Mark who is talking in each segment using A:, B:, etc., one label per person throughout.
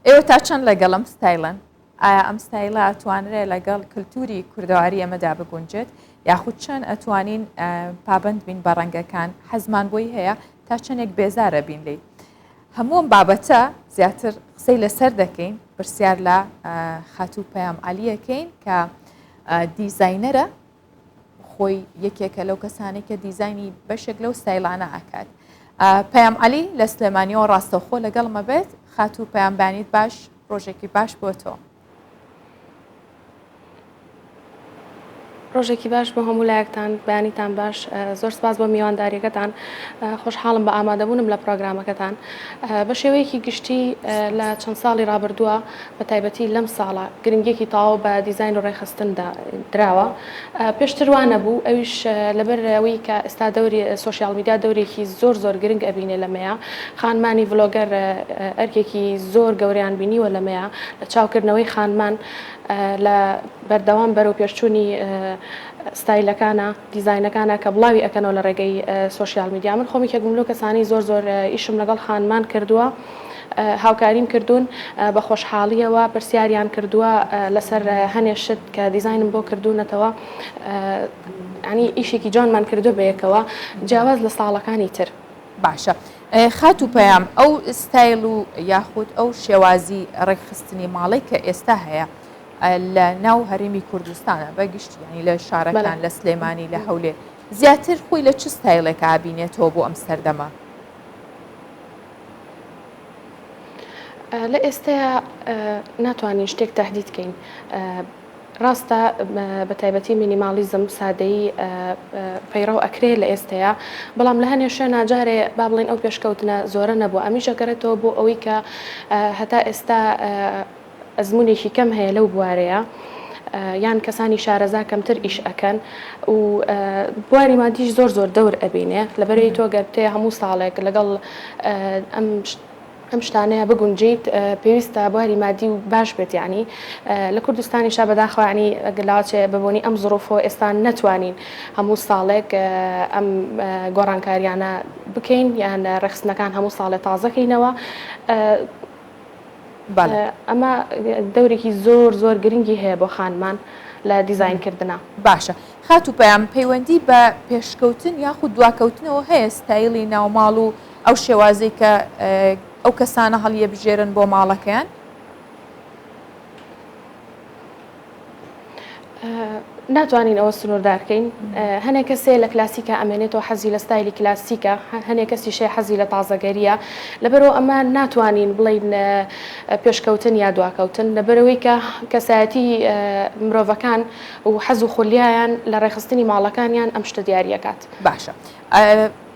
A: ئێوە تا چەند لەگەڵ ئەم ستایلەن؟ ئایا ئەم ستایلە ئەتوانرێ لەگەڵ کلتوری کوردەواری ئێمەدا بگونجێت؟ یاخود چەند ئەتوانین پابەند بین بە ڕەنگەکان؟ حەزمان بۆی هەیە؟ تا چەندێک بێزارە بین لێی؟ هەموو ئەم بابەتە زیاتر قسەی لەسەر دەکەین، پرسیار لە خاتوو پەیام عەلیەکەین کە دیزاینەرە، خۆی یەکێکە لەو کەسانەی کە دیزاینی بەشێک لەو ستایلانە ئەکات. پەیام عەلی لە سلێمانیەوە ڕاستەوخۆ لەگەڵمە بێت. خاتوو پەیام بەیانیت باش، ڕۆژێکی باش بۆ تۆ.
B: ڕۆژێکی باش بۆ هەموو لایەکتان، بەیانیتان باش، زۆر سپاس بۆ میوانداریەکەتان، خۆشحاڵم بە ئامادەبوونم لە پرۆگرامەکەتان. بە شێوەیەکی گشتی لە چەند ساڵی ڕابردووە بە تایبەتی لەم ساڵە گرنگیەکی تەواو بە دیزاین و ڕێکخستن دراوە، پێشتر وا نەبوو، ئەویش لەبەر ئەوەی کە ئێستا دەوری social media دەورێکی زۆر زۆر گرنگ ئەبینێ لەمەیا، خانمانی vlogger ئەرکێکی زۆر گەورەیان بینیوە لەمەیا، لە چاوکردنەوەی خانمان لە بەردەوام بەرەو پێشچوونی ستایلەکانە، دیزاینەکانە کە بڵاوی ئەکەنەوە لە ڕێگەی social media. من خۆم یەکێک بووم لەو کەسانەی زۆر زۆر ئیشم لەگەڵ خانمان کردووە، هاوکاریم کردوون، بە خۆشحاڵییەوە پرسیاریان کردووە لەسەر هەنێ شت کە دیزاینم بۆ کردوونەتەوە، یانی ئیشێکی جوانمان کردووە بەیەکەوە جیاواز لە ساڵەکانی تر.
A: باشە خاتوو پەیام ئەو ستایل و یاخود ئەو شێوازی ڕێکخستنی ماڵەی کە ئێستا هەیە لە ناو هەرێمی کوردستانە بە گشتی یانی لە شارەکان لە سلێمانی لە هەولێر زیاتر خۆی لە چ ستایلێکا بینێتەوە بۆ ئەم سەردەمە؟
B: لە ئێستەیا ناتوانین شتێک تەهدید کەین. ڕاستە بە تایبەتی minimalism سادەیی پەیڕەو ئەکرێ لە ئێستەیا بەڵام لە هەنێ شوێنا جارێ با بڵێین ئەو پێشکەوتنە زۆرە نەبووە ئەمیش ئەگەڕێتەوە بۆ ئەوەی کە هەتا ئێستا ئەزموونێکی کەم هەیە لەو بوارەیە یان کەسانی شارەزا کەمتر ئیش ئەکەن و بواری مادیش زۆر زۆر دەور ئەبینێ لەبەرەی تۆ گەر بتێ هەموو ساڵێک لەگەڵ ئەم ئەم شتانەیە بگونجیت پێویستە بواری مادی و باش بێت یانی لە کوردستانیشا بەداخەوە یانی ئەگەر لاچێ بە بۆنی ئەم زڕوفەوە ئێستا نەتوانین هەموو ساڵێک ئەم گۆڕانکاریانە بکەین یان ڕێکخستنەکان هەموو ساڵێ تازەکەینەوە ئەمە دەورێکی زۆر زۆر گرنگی هەیە بۆ خانمان لە دیزاین کردنا.
A: باشە خاتوو پەیام پەیوەندی بە پێشکەوتن یاخود دواکەوتنەوە هەیە ستایلی ناوماڵ و ئەو شێوازەی کە ئەو کەسانە هەڵیەبژێرن بۆ ماڵەکەیان؟
B: ناتوانین ئەوە سنووردار کەین هەنێک کەس هەیە لە کلاسیکا ئەمێنێتەوە حەزی لە ستایلی کلاسیکە هەنێک کەسیش هەیە حەزی لە تازەگەریە لەبەرەوە ئەمە ناتوانین بڵین پێشکەوتن یا دواکەوتن لەبەرەوەی کە کەسایەتی مرۆڤەکان و حەز و خولیایان لە ڕێکخستنی ماڵەکانیان ئەم شتە دیاریەکات.
A: باشە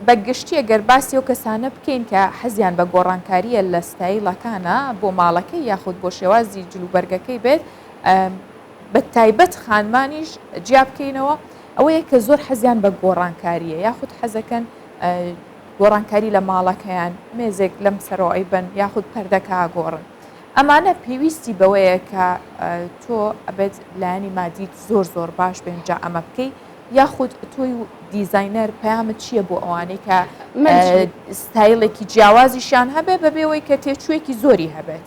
A: بە گشتی گەر باسی ئەو کەسانە بکەین کە حەزیان بە گۆڕانکارییە لە ستایلەکانە بۆ ماڵەکەی یاخود بۆ شێوازی جلوبەرگەکەی بێت بە تایبەت خانمانیش جیا بکەینەوە ئەوەیە کە زۆر حەزیان بە گۆڕانکارییە یاخود حەزەکەن گۆڕانکاری لە ماڵەکەیان مێزێک لەم سەرەوە ئەیبەن یاخود پەردەکە ئەگۆڕن ئەمانە پێویستی بەوەیە کە تۆ ئەبێت لایەنی مادیت زۆر زۆر باش بێن جا ئەمە بکەی یاخود تۆی دیزاینەر پەیامت چییە بۆ ئەوانەی کە ستایلێکی جیاوازیشیان هەبێ بەبێ ئەوەی کە تێچوویەکی زۆری هەبێت؟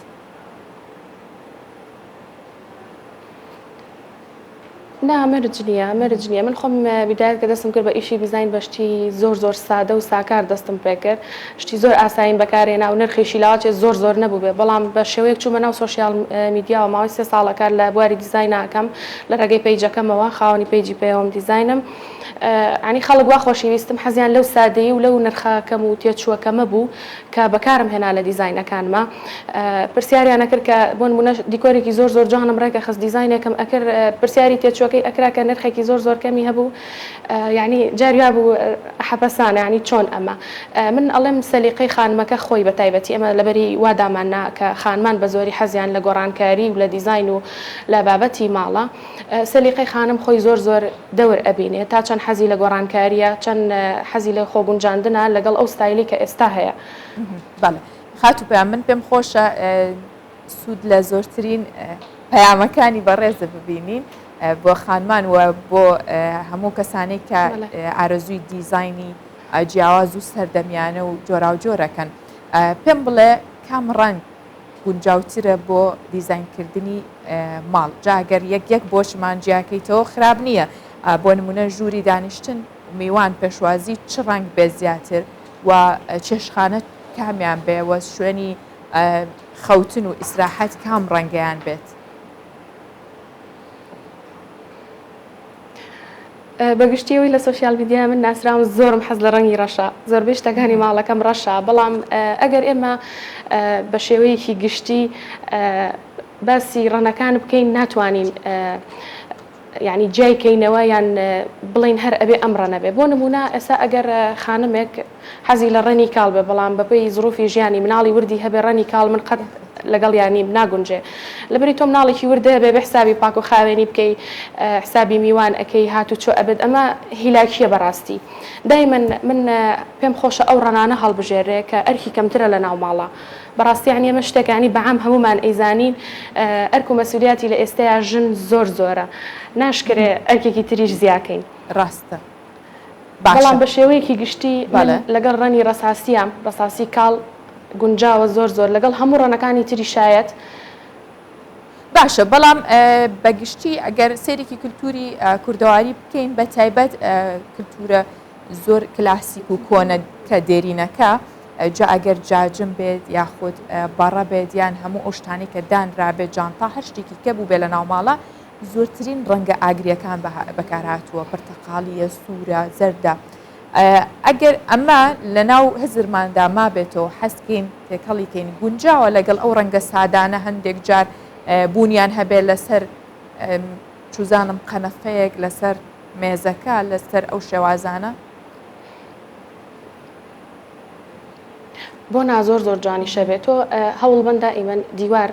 B: نا مەرج نییە مەرج نییە من خۆم بیدایەت کە دەستم کرد بە ئیشی دیزاین بە شتی زۆر زۆر سادە و ساکار دەستم پێکرد شتی زۆر ئاساییم بەکارهێنا و نرخیشی لاوەچێ زۆر زۆر نەبووبێ بەڵام بە شێوەیەک چوومە ناو social media وە ماوەی سێ ساڵە کار لە بواری دیزاینا ئەکەم لە ڕێگەی page ەکەمەوە خاوەنی page ی پەیوەم دیزاینم یانی خەڵک وا خۆشی ویستم حەزیان لەو سادەیی و لەو نرخە کەم و تێچووە کەمە بوو کە بەکارم هێنا لە دیزاینەکانما پرسیاریان ئەکرد کە بۆ نموونە دیکۆرێکی زۆر زۆر جوانم ڕێکەخست دیزاینێکم ئەکرد پرسیاری تێچووەکەی ئەکرا کە نرخێکی زۆر زۆر کەمی هەبوو یانی جاری وا بوو حەپەسانە یانی چۆن ئەمە من ئەڵێم سەلیقەی خانمەکە خۆی بە تایبەتی ئێمە لەبەری وا داماننا کە خانمان بە زۆری حەزیان لە گۆڕانکاری و لە دیزاین و لە بابەتی ماڵە سەلیقەی خانم خۆی زۆر زۆر دەور ئەبینێ تا چەند حەزی لە گۆڕانکارییە چەند حەزی لە خۆگونجاندنە لەگەڵ ئەو ستایلەی کە ئێستا هەیە.
A: بەڵێ خاتوو پەیام من پێم خۆشە سوود لە زۆرترین پەیامەکانی بەڕێزت ببینین بۆ خانمان و بۆ هەموو کەسانێک کە ئارەزووی دیزاینی جیاواز و سەردەمیانە و جۆراوجۆرەکەن پێم بڵێ کام ڕەنگ گونجاوترە بۆ دیزاینکردنی ماڵ جا گەر یەک یەک بۆشمان جیاکەیتەوە خراپ نییە بۆ نمونە ژووری دانیشتن میوان پێشوازی چ ڕەنگ بێت زیاتر و چێشخانە کامیان بێ وە شوێنی خەوتن و ئیسراحەت کام ڕەنگەیان بێت؟
B: بە گشتی ئەوەی لە social media من ناسراوم زۆرم حەز لە ڕەنگی ڕەشە زۆربەی شتەکانی ماڵەکەم ڕەشە بەڵام ئەگەر ئێمە بە شێوەیەکی گشتی باسی ڕەنەکان بکەین ناتوانین یعنی جیای کەینەوە یان بڵین هەر ئەبێ ئەم ڕەنە بێ بۆ نمونە ئێستا ئەگەر خانمێک حەزی لە ڕەنی کاڵ بێ بەڵام بەپێی زروفی ژیانی مناڵی وردی هەبێ ڕەنی کاڵ من قەت لەگەڵیا نیم ناگونجێ لەبری تۆ مناڵێکی وردە هەبێ بێ حسابی پاک و خاوێنی بکەی حسابی میوان ئەکەی هات و چۆ ئەبێت ئەمە هیلاکیە بەڕاستی دایمەن من پێم خۆشە ئەو ڕەنانە هەڵبژێرێ کە ئەرکی کەمترە لە ناو ماڵە بەڕاستی یانی ئەمە شتێکە یانی بەعام هەموومان ئەیزانین ئەرک و مەسولیاتی لە ئێستەیا ژن زۆر زۆرە ناشکرێ ئەرکێکی تریش زیاکەین.
A: ڕاستە
B: باشە. بەڵام بە شێوەیەکی گشتی من لەگەڵ ڕەنی ڕەساسییام، ڕەساسی کاڵ گونجاوە زۆر زۆر لەگەڵ هەموو ڕەنەکانی تری شایەت.
A: باشە بەڵام بە گشتی ئەگەر سەیرێکی کلتوری کوردەواری بکەین بە تایبەت کلتورە زۆر کلاسیک و کۆنە کە دێرینەکە جا ئەگەر جاجم بێت یاخود بەڕە بێت یان هەموو ئەو شتانەی کە دانرابێت جانتا هەر شتێکی کە بوو بێ لە ناو ماڵە زۆرترین ڕەنگە ئاگریەکان بەکارهاتووە، پرتەقاڵییە، سوورە، زەردە. ئەگەر ئەمە لەناو هزرماندا مابێتەوە حەزکەین تێکەڵی کەین گونجاوە لەگەڵ ئەو ڕەنگە سادانە هەندێک جار بوونیان هەبێت لەسەر چوزانم قەنەفەیەک لەسەر مێزەکە لەسەر ئەو شێوازانە؟
B: بۆ نا زۆر زۆر جوانیشە بێ تۆ هەوڵ بەن دائیمەن دیوار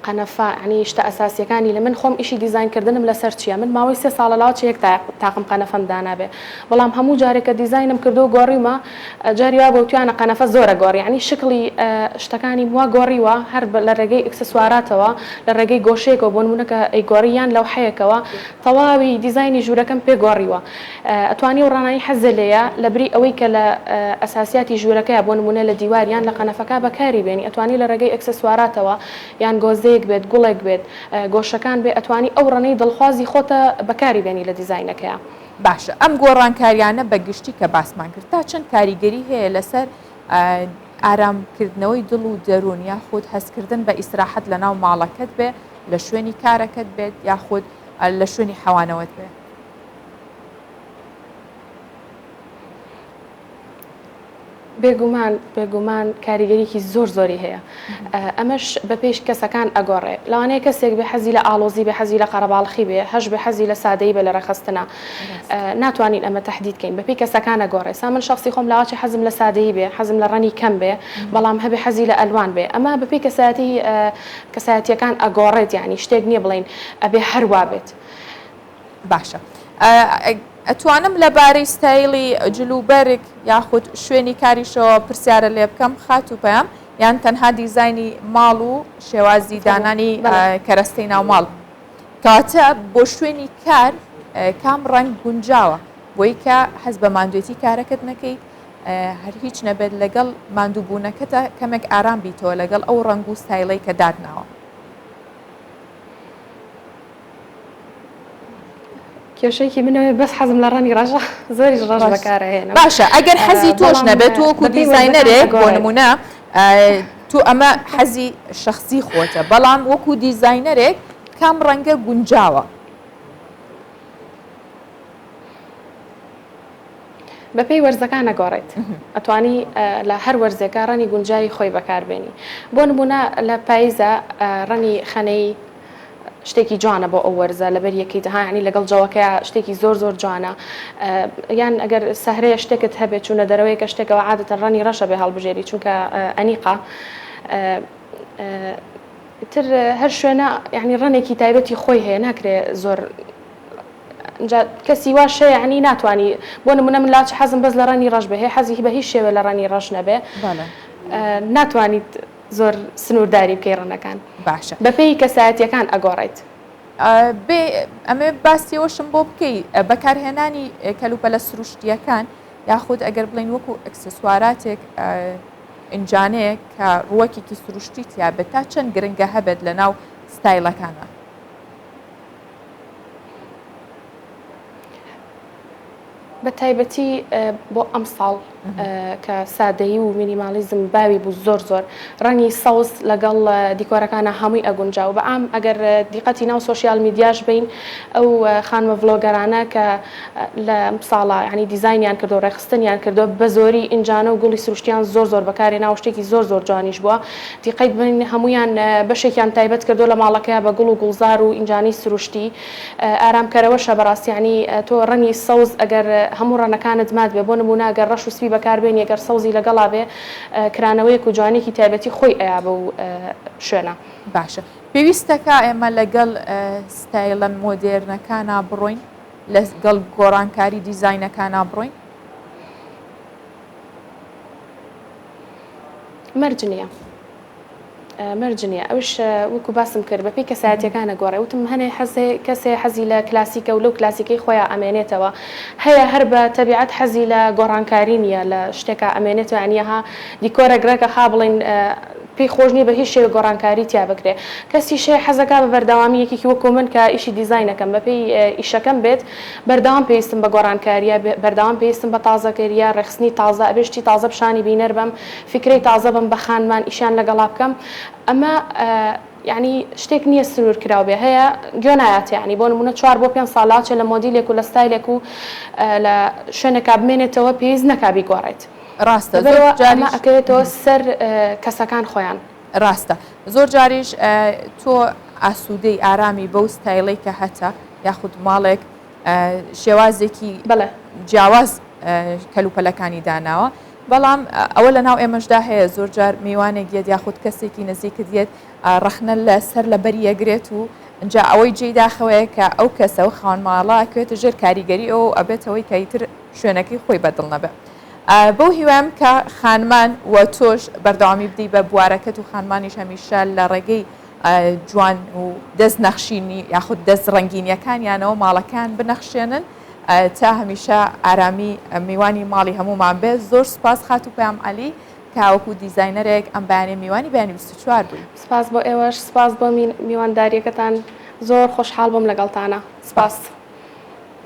B: قەنەفە یانی شتە ئەساسیەکانی لە من خۆم ئیشی دیزاین کردنم لەسەر چیە من ماوەی سێ ساڵە لاوە چ یەک تاقم قەنەفەم دانابێ بەڵام هەموو جارێک کە دیزاینم کردو گۆڕیومە جاری وا گۆتویانە قەنەفە زۆرە گۆڕی یانی شکڵی شتەکانیم وا گۆڕیوە هەر لە ڕێگەی ئیکسسواراتەوە لە ڕێگەی گۆشەیەکەوە بۆ نمونە کە ئەیگۆڕی یان لەوحەیەکەوە تەواوی دیزاینی ژوورەکەم پێ گۆڕیوە ئەتوانی ئەو ڕانانی حەزە لێیە لەبری ئەوەی کە لە ئەساسیاتی ژوورەکەیا بۆ نموونە لە دیوار یان لە قەنەفەکە بەکاری بێنی ئەتوانی لە ڕێگەی ئێکسسواراتەوە یان گۆزەیەک بێت گوڵێک بێت گۆشەکان بێ ئەتوانی ئەو ڕەنەی دڵخوازی خۆتە بەکاری بێنی لە دیزاینەکەیا.
A: باشە ئەم گۆڕانکاریانە بە گشتی کە باسمان کرد تا چەند کاریگەری هەیە لەسەر ئارام کردنەوەی دڵ و دەروون یاخود هەستکردن بە ئیسراحەت لەناو ماڵەکەت بێ لە شوێنی کارەکەت بێت یاخود لە شوێنی حەوانەوەت بێ؟
B: بێگومان بێگومان کاریگەریی زۆر زۆری هەیە ئەمەش بە پێی کەسەکان ئەگۆڕێ لەوانەیە کەسێک بێ حەزی لە ئاڵۆزی بێ حەزی لە قەرەباڵخی بێ هەش بێ حەزی لە سادەیی بێ لە ڕێکخستنە ناتوانین ئەمە تەحدید کەین بەپێی کەسەکان ئەگۆڕێ سا من شخصی خۆم لاوەچێ حەزم لە سادەیی بێ حەزم لە ڕەنی کەم بێ بەڵام هەبێ حەزی لە ئەلوان بێ ئەمە بەپێی کەسایەتی کەسایەتیەکان ئەگۆڕێت یانی شتێک نییە بڵێین ئەبێ هەر وا بێت.
A: باشە ئەتوانم لەبارەی ستایلی جل و بەرگ یاخود شوێنی کاریشەوە پرسیارە لێ بکەم خاتوو پەیام یان تەنها دیزاینی ماڵ و شێوازی دانانی کەرەستەی ناو ماڵ کەواتە بۆ شوێنی کار کام ڕەنگ گونجاوە بۆی کە حەز بە ماندوێتی کارەکەت نەکەیت هەر هیچ نەبێت لەگەڵ ماندووبوونەکەتە کەمێک ئارام بیتەوە لەگەڵ ئەو ڕەنگ و ستایلەی کە داتناوە.
B: کێشەیەکی من ئەوەیە بەس حەزم لە ڕەنگی ڕەشە زۆریش ڕەش بەکارئەهێنم
A: باشە ئەگەر حەزی تۆش
B: بەڵام
A: نەبێت تۆ وەکو
B: بەپێی وەرزەکان
A: دیزاینەرێک بۆ
B: ئەگۆڕێت.
A: نمونە تۆ ئەمە حەزی شەخسی خۆتە بەڵام وەکو دیزاینەرێک کام ڕەنگە گونجاوە؟
B: بەپێی وەرزەکان ئەگۆڕێت ئەتوانی لە هەر وەرزێکا ڕەنی گونجاوی خۆی بەکاربێنی بۆ نمونە لە پایزە ڕەنی خەنەی شتێکی جوانە بۆ ئەو وەرزە لەبەر یەکەی دەها ینی لەگەڵ جەوەکەیا شتێکی زۆر زۆر جوانە یان ئەگەر سەهرەیە شتێکت هەبێت چوونە دەرەوەیەکە شتێکەوە عادەتەن ڕەنی ڕەشە بێ هەڵبژێری چونکە ئەنیقە تر هەر شوێنە یعنی ڕەنێکی تایبەتی خۆی هەیە ناکرێ زۆر جا کەسی واش هەیە یعنی ناتوانی بۆ نمونە من لاچ حەزم بەس لە ڕەنی ڕەش بێ هەیە حەزی بە هیچ شێوێ لە ڕەنی ڕەش نەبێ ناتوانیت زۆر سنوورداری بکەی ڕەنەکان
A: باشە
B: بەپێی کەسایەتیەکان ئەگۆڕێت.
A: بێ ئەمێ باسی ئەوەشم بۆ بکەی بەکارهێنانی کەلوپەلە سروشتیەکان یاخود ئەگەر بڵین وەکو ئەکسسواراتێک. ئینجانەیەک کە ڕووەکێکی سروشتی تیا بێت تا چەند گرنگە هەبێت لە ناو ستایلەکانا؟
B: بە تایبەتی بۆ ئەمساڵ کە سادەیی و مینیماڵیزم باوی بوو زۆر زۆر ڕەنگی سەوز لەگەڵ دیکۆرەکانە هەمووی ئەگونجا و بەعام ئەگەر دیقەتی ناو سۆشیال میدیاش بین ئەو خانمە ڤلۆگەرانە کە لە ساڵە ینی دیزاینیان کردو ڕێکخستنیان کردو بە زۆری ئینجانە و گوڵی سروشتیان زۆر زۆر بەکارێ ناو شتێکی زۆر زۆر جوانیش بووە دیقەت بن هەمویان بەشێکیان تایبەت کردو لە ماڵەکەی بە گوڵ و گوڵزار و ئینجانی سروشتی ئارامکەرەوەشە بەڕاستی یانی تۆ ڕەنگی سەوز ئەگەر هەموو ڕەنەکانت مات بێ بۆ نموونە گەر ڕەش و سپی بەکار بێنی گەر سەوزی لەگەڵا بێ کرانەوەیەک و جوانیەکی تایبەتی خۆی ئەیا بەو شوێنە.
A: باشە پێویستەکا ئێمە لەگەڵ ستایلە مۆدێرنەکانا بڕۆین لەگەڵ گۆڕانکاری دیزاینەکانا بڕۆین؟
B: مەرج نییە. مەرج نییە ئەوش وەکو باسم کرد بەپێی کەسایەتیەکان ئەگۆڕێ وتم هەنێ حەزێ کەسێ حەزی لە کلاسیکە و لەو کلاسیکەی خۆیا ئەمێنێتەوە هەیە هەر بە تەبیعەت حەزی لە گۆڕانکاری نییە لە شتێکا ئەمێنێتەوە یانی ها دیکۆرێک ڕێکە خا بڵێین پێی خۆش نییە بە هیچ شێوەیەک گۆڕانکاری تیا بکرێ کەسیش هەیە حەزەکا بە بەردەوامی یەکێکی وەکو من کە ئیشی دیزاینەکەم بەپێی ئیشەکەم بێت بەردەوام پێویستم بە گۆڕانکاریە بەردەوام پێویستم بە تازەگەریە ڕێکخستنی تازە ئەبێ شتی تازە پیشانی بینەر بەم فیکرەی تازە بەم بە خانمان ئیشیان لەگەڵا بکەم ئەمە یعنی شتێک نییە سنوور کراو بێ هەیە گوێ نایاتێ یعنی بۆ نمونە چوار بۆ پێنج ساڵ لاچێ لە مۆدیلێک و لە ستایلێک و لە شوێنێکا بمێنێتەوە پێویست نەکا بیگۆڕێت
A: ڕاستە زۆر
B: لەبەرئەوە ئەمە
A: جاریش
B: ئەکەوێتەوە سەر کەسەکان خۆیان.
A: ڕاستە زۆر جاریش تۆ ئاسوودەی ئارامی بەو ستایلەی کە هەتە یاخود ماڵێک شێوازێکی
B: بەڵێ.
A: جیاواز کەلوپەلەکانی داناوە بەڵام ئەوە لە ناو ئێمەشدا هەیە زۆر جار میوانێک یەت یاخود کەسێکی نزیکت یەت ڕەخنە لە سەر لەبەری ئەگرێت و ئینجا ئەوەی جێی داخەوەیە کە ئەو کەسە و خاوەن ماڵە ئەکەوێتە ژێر کاریگەری ئەوە و ئەبێتەوەی کە ئیتر شوێنەکەی خۆی بەدڵ نەبێ. بەو هیوایەم کە خانمان و تۆش بەردەوامی بدەی بە بوارەکەت و خانمانیش هەمیشە لە ڕێگەی جوان و دەست نەخشینی یاخود دەست ڕەنگینیەکانیانەوە ماڵەکان بنەخشێنن تا هەمیشە ئارامی میوانی ماڵی هەموومان بێت زۆر سوپاس خاتوو پەیام عەلی کە وەکو دیزاینەرێک ئەم بەیانیە میوانی بەیانی 24 بووی.
B: سپاس بۆ ئێوەش سپاس بۆ میوانداریەکەتان زۆر خۆشحاڵ بووم لەگەڵتانا سپاس.